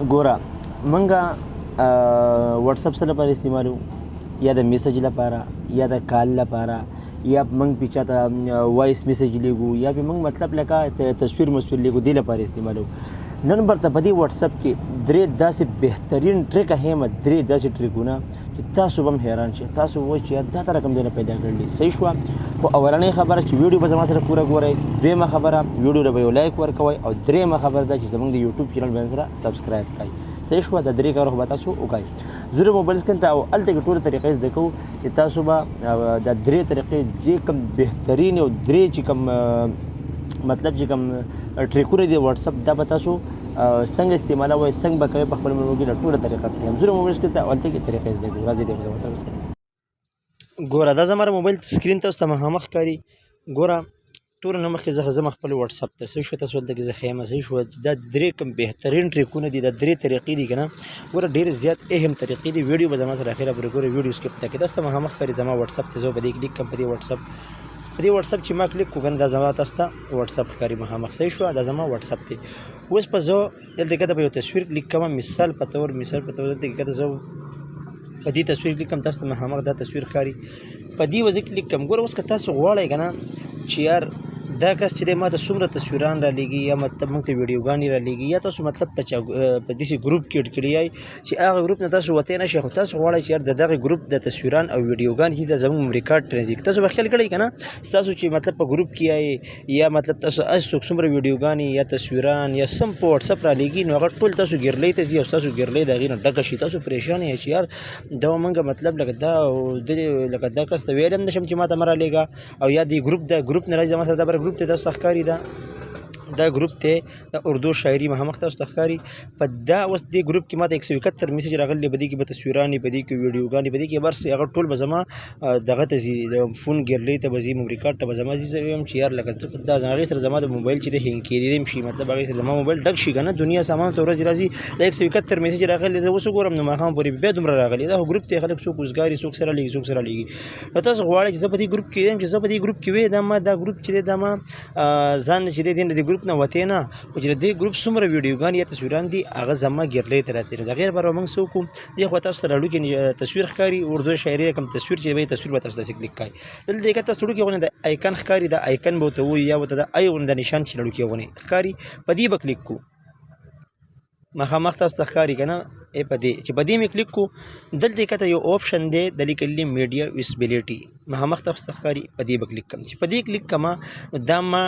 ګوره، منګه واتساپ سره لپاره استعمالو، یا د میسج لپاره، یا د کال لپاره، یا موږ په چاته وایس میسج لیږو، یا په موږ مطلب لکه تصویر مسویر لیږو، دې لپاره استعمالو. نن برته په دې واتساپ کې درې داسې بهترین ټریک هم، درې داسې ټریکونه چې تاسو به هم حیران شئ، تاسو وایئ چې دا تر کوم ځای نه پیدا کړل. صحیح شوه. خو اولنۍ خبره چې ویډیو به زما سره پوره ګورئ، دویمه خبره ویډیو له به یو لایک ورکوئ، او درېیمه خبره دا چې زموږ د یوټیوب چینل به سره سبسکرایب کړئ. صحیح شوه. د درې کارو خو به تاسو وکړئ. زه د موبایل سکرین ته او هلته کې ټوله طریقې زده کوو چې تاسو به دا درې طریقې چې کوم بهترین او درې چې کوم مطلب چې کوم ټریکونه دي واتساپ، دا به تاسو څنګه استعمالوئ، څنګه به کوئ په خپل موبایل کې، دا ټوله طریقه ته زه د موبایل سکرین ته او هلته کې طریقې زده کوو. راځئ دې زما سره ګوره، دا زما موبایل سکرین تاسو ته مخامخ ښکاري. ګوره، ټول نه مخکې زه ځم خپل واتساپ ته. صحیح شو. تاسو دلته کې زه ښیم. صحیح شو. دا درې کوم بهترین ټریکونه دي، دا درې طریقې دي که نه. ګوره، ډېر زیات اهم طریقې دي. ویډیو به زما سره اخره پورې ګورئ، ویډیو سکپ نه کړئ. تاسو ته مخامخ ښکاري زما واتساپ ته. زه په دې کلیک کوم، په دې واتساپ چې ما کلیک کړو که نه، دا زما تاسو ته واتساپ ښکاري مخامخ. صحیح شو. دا زما واتساپ دی. اوس په زه دلته کې په یو تصویر کلیک کوم، مثال په تور دلته کې زه په دې تصویر کلیک کوم، تاسو ته مخامخ دا تصویر ښکاري، په دې وځي کلیک کوم. ګوره، اوس که تاسو غواړئ که نه چې یار دا کس چې دی ما ته څومره تصویران را لیږي، یا مطلب موږ ته ویډیوګانې را لیږي، یا تاسو مطلب په چا په داسې ګروپ کې اډ کړي یئ چې هغه ګروپ نه تاسو وتی نه شئ، خو تاسو غواړئ چې یار د دغه ګروپ د تصویران او ویډیوګانې چې د زموږ ریکارډ ته راځي، تاسو به خیال کړئ که نه، ستاسو چې مطلب په ګروپ کې یئ یا مطلب تاسو هر څوک څومره ویډیوګانې یا تصویران یا سم په واتساپ را لیږي، نو هغه ټول تاسو ګیرلۍ ته ځي او ستاسو ګیرلۍ د هغې نه ډکه شي. تاسو پریشان یئ چې یار دا مونږ مطلب لکه دا لکه دا کس ته ویل هم نه شم چې ما ته مه رالیږه، او یا د ګروپ، د ګروپ نه راځي. زما سره دا بر ګروپ ته تاسو ته ښکاري، دا ګروپ ته د اردو شاعري مخامخ تاسو ته ښکاري. په دا اوس دې ګروپ کې ماته 171 میسج راغلی، په دې کې به تصویرانې، په دې کې ویډیوګانې، په دې کې بس هغه ټول به زما دغه ته ځي، د فون ګیرلۍ ته به ځي، میموري کارت ته به زما ځي. زه وایم چې یار لکه دا هغې سره زما د موبایل چې د هینګ کېدی هم شي، مطلب هغې سره زما موبایل ډک شي که نه، دنیا سامان ته ورځې راځي. دا 171 میسج راغلی، زه اوس وګورم نو ماښام پورې بیا دومره راغلی. دا خو ګروپ دی، خلک څوک وزګاري، څوک سره لیږي، څوک سره لیږي. نو تاسو غواړئ چې زه په دې ګروپ کې یم، چې زه په دې ګروپ کې وې، دا ما دا ګروپ چې دی، دا ما ځان چې دی د دې ګروپ نه وتی نه، خو چې د دې ګروپ څومره ویډیوګانې یا تصویران دي، هغه زما ګیرلۍ ته راتلي. د غیر لپاره موږ څه وکړو؟ دې خوا تاسو ته راوړو کې تصویر ښکاري، اردو شاعري کوم تصویر چې وي، تصویر به تاسو داسې کلیک کړئ. دلته کې تاسو وړوکی غونې د آیکن ښکاري، د آیکن به ورته وایي یا ورته د آی غونې د نشان چې وړوکی غونې ښکاري، په دې به کلیک کو. مخامخ تاسو ته ښکاري که نه؟ ای په دې چې په دې مې کلیک کو، دلته کته یو آپشن دی د لیکلي میډیا ویزیبیلیټي، مخامخ تاسو ته ښکاري، په دې به کلیک کوم. چې په دې کلیک کوم، دا ما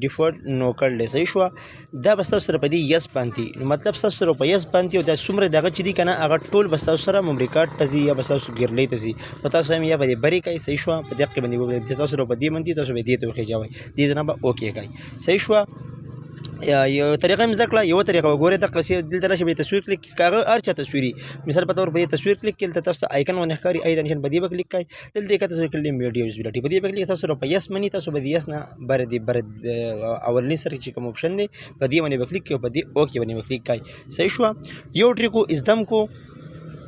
ډیفالت نو کړل. صحیح شو. دا به ستاسو سره په دې یس باندې، نو مطلب ستاسو سره په یس باندې، او دا څومره دغه چې دي که نه، هغه ټول به ستاسو سره میموري کارت ته ځي یا به ستاسو ګیرلۍ ته ځي. نو تاسو هم یا به دې بری کوئ. صحیح شو. په دقه باندې وګورئ، تاسو سره په دې باندې تاسو به دې ته وخېژوئ، دې ځای نه به اوکې کوئ. صحیح شو. یو طریقه هم زده کړه، یوه طریقه وګورئ. دقسې دلته راشئ، به تصویر کلیک که هغه هر چا تصویري، مثال په تور په دې تصویر کلیک کړئ، دلته تاسو ته آیکن غوندې ښکاري، آی د نشان، په دې به کلیک کړئ. دلته یې تاسو کړل میډیا ویزیبیلیټي، په دې به کلیک تاسو سره په یس مني، تاسو به د یس نه بر دې بر اولني سر چې کوم آپشن دی، په دې باندې به کلیک کړئ او په دې اوکې باندې به کلیک کړئ. صحیح شو. یو ټریک زدم کو،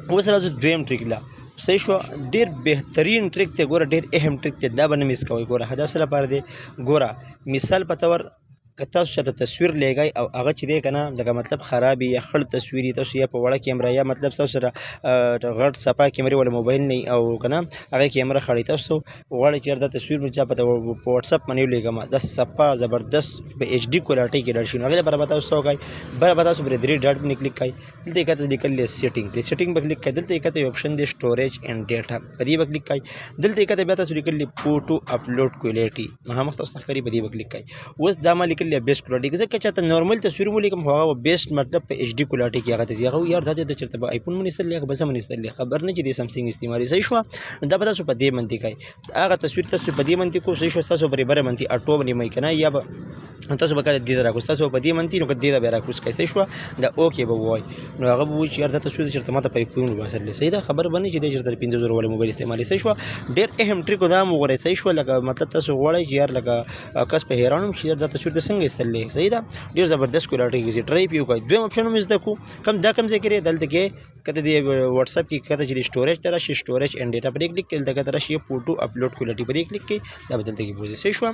اوس راځو دویم ټریک له. صحیح شو. ډېر بهترین ټریک دی. ګوره، ډېر اهم ټریک دی، دا به نه میس کوئ. ګوره، دا څه لپاره دی؟ ګوره، مثال په تور که تاسو چاته تصویر لیږئ او هغه چې دی که نه، لکه مطلب خراب یا خړ تصویر تاسو یا په وړه کیمره یا مطلب تاسو سره غټ صفا کیمرې والا موبایل نه او که نه هغه کیمره خړې، تاسو غواړئ چې دا تصویر مې چا په واتساپ باندې ولیږم، دا صفا زبردست په ایچ ډي کوالټي کې لاړ شي، نو هغې لپاره به تاسو څه وکړئ؟ بله به تاسو پرې درې ډاټ باندې کلیک کړئ. دلته یې کته لیکل دی سیټینګ، په سیټینګ به کلیک کړئ. دلته یې کته یو آپشن دی سټوریج اینډ ډیټا، په دې به کلیک کړئ. دلته یې کته بیا تاسو لیکل دی فوټو اپلوډ کوالټي، مخامخ تاسو ته ښکاري، په دې به کلیک کړئ. اوس دا ما لیکل دی بیسټ کوالټي، ځکه چې چاته نورمال تصویر ولیکم خو هغه بیسټ مطلب په ایچ ډي کوالټي کې هغه ته ځي. هغه یار دا د چېرته به آیفون مونږ ایستلی که به څه مونږ ایستلی، خبر نه چې د سامسونګ استعمالي. صحیح شوه. دا به تاسو په دې باندې کوئ، هغه تصویر تاسو په دې باندې کو. صحیح شو. تاسو پرې بره باندې اټو باندې مې که نه، یا به تاسو به کله دې ته راکوز، تاسو په دې منتي، نو که دې ته به راکوز کوئ. صحیح شوه. دا اوکې به ووایي، نو هغه به ووایي چې یار دا تصویر چېرته ما ته په آیفون وباسل. صحیح ده، خبر به نه چې دی چېرته 5000 والا موبایل استعمالوي. صحیح شوه. ډېر اهم ټریک دا هم وګورئ. صحیح شوه. لکه مطلب تاسو غواړئ چې یار لکه کس په حیران هم شي، یار دا تصویر د څنګه ایستلی. صحیح ده، ډېر زبردست کوالټي کې ټرای پې وکړئ. دویم اپشن هم زده کړو. کم دا کوم ځای کې دی؟ دلته کې کته دی واتساپ کې کته چې سټوریج ته راشي، سټوریج اینډ ډیټا په دې کلیک کړئ. دلته کته راشي فوټو اپلوډ کوالټي، په دې کلیک کړئ، دا به دلته کې بوځي. صحیح شوه.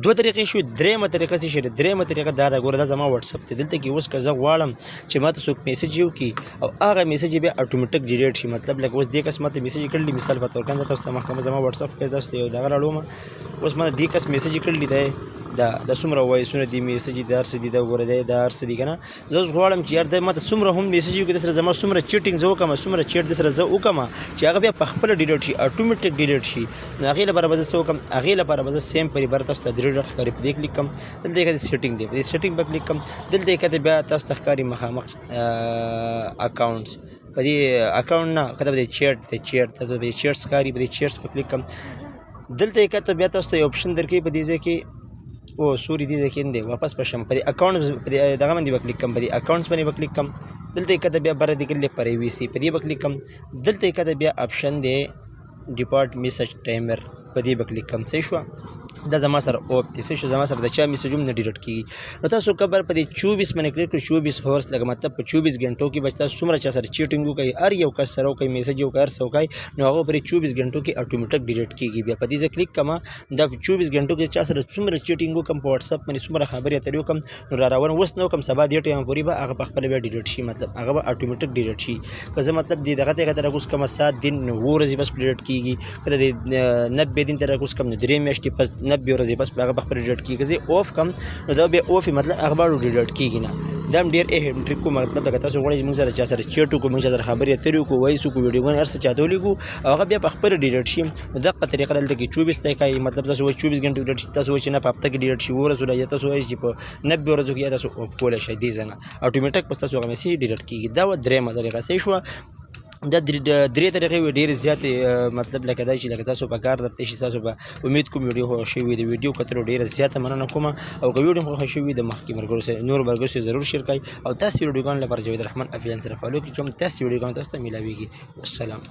دوه طریقې شو. درېیمه طریقه څه شی ده؟ درېیمه طریقه دا ده، ګوره دا زما واتساپ دی، دلته کې اوس که زه غواړم چې ما ته څوک میسج وکړي او هغه میسج بیا اتوماتیک ډیلیټ شي، مطلب لکه اوس دې کس ما ته میسج کړلی، مثال په تور کنه تاسو ته مخامخ زما واتساپ کې تاسو ته یو دغه راړوم، اوس ما دې کس میسج کړلی دی، دا د څومره وایسونه دي، میسج دي، هر څه دي، دا ګوره دی دا هر څه دي که نه. زه اوس غواړم چې یار دی ما ته څومره هم میسج وکړي، د سره زما څومره چیټینګ زه وکړم، څومره چیټ د سره زه وکړم چې هغه بیا په خپله ډیلیټ شي، اتوماتیک ډیلیټ شي. نو هغې لپاره به زه څه وکړم؟ هغې لپاره به زه سیم پرې بر تاسو ته درې ډاټ ښکاري، په دې کلیک کوم، دلته یې کښته سیټینګ دی، په دې سیټینګ به کلیک کوم، دلته یې کښته بیا تاسو ته ښکاري مخامخ اکاونټس، په دې اکاونټ نه کښته په دې چیټ دی، چیټ تاسو په دې چیټس ښکاري، په دې چیټس به کلیک کوم، دلته یې کښته بیا تاسو ته یو اپشن درکوي په دې ځای کې، او سوري دې ځای کې نه دی، واپس به شم په دې اکاونټ، په دې دغه باندې به کلیک کوم، په دې اکاونټس باندې به کلیک کوم، دلته یې کښته بیا بره لیکل دی پرایویسي، په دې به کلیک کوم، دلته یې کښته بیا اپشن دی ډیپارټ میسج ټایمر، په دې به کلیک کوم. صحیح شوه؟ دا زما سره اوپ دی، صحیح شو؟ زما سره د چا میسج هم نه ډیلیټ کیږي. نو تاسو کبر په دې 24 باندې کلیک کړئ، 24 هورس لکه مطلب په 24 غنټو کې به تاسو څومره چا سره چیټینګ وکړئ، هر یو کس سره وکړئ، میسج وکړئ، هر څه وکړئ، نو هغه پرې 24 غنټو کې اتوماتیک ډیلیټ کیږي. بیا په دې زه کلیک کوم، دا په 24 غنټو کې چا سره څومره چیټینګ وکړم، په واتس اپ باندې څومره خبرې اترې وکړم، نو را روان اوس نه وکړم، سبا دې ټایم پورې به هغه په خپله بیا ډیلیټ شي، مطلب هغه به اتوماتیک ډیلیټ شي. که زه مطلب دې دغه ته کته راکوز کوم 7 دن نو ورځې پس ډیلیټ کیږي، که د 90 دن ته راکوز کوم نو 3 میاشتې پس 90 ورځې پس هغه په خپله ډیلیټ کیږي. که زه اوف کوم نو دا بیا اوف مطلب هغه به ډیلیټ کیږي نه. دا هم ډېر اهم ټریک کو، مطلب که تاسو غواړئ چې موږ سره چا سره چیټ وکړو، موږ سره خبرې اترې وکړو، وایس وکړو، ویډیوګانې هر څه چاته ولیږو او هغه بیا په خپله ډیلیټ شي، نو دغه طریقه دلته کې 24 دی کوي، مطلب تاسو وایئ 24 غنټې ډیلیټ شي، تاسو وایئ چې نه په هفته کې ډیلیټ شي ورځو یا تاسو وایئ چې په 90 ورځو کې یا تاسو اوف کولی شئ، دې ځای نه اتوماتیک پس تاسو هغه میسج ډیلیټ کیږي. دا وه درېیمه طریقه. صحیح شوه؟ دا درې طریقې وې ډېرې زیاتې، مطلب لکه دا چې لکه تاسو په کار درته شي. تاسو به امید کوم ویډیو خوښه شوې وي. د ویډیو کتلو ډېره زیاته مننه کوم، او که ویډیو خوښه شوې وي د مخکې ملګرو سره نور ملګرو سره ضرور شیر کړئ، او تاسو ویډیوګانو لپاره جاوید رحمان افیان سره فالو کړئ چې هم تاسو ویډیوګانو تاسو ته میلاویږي. والسلام.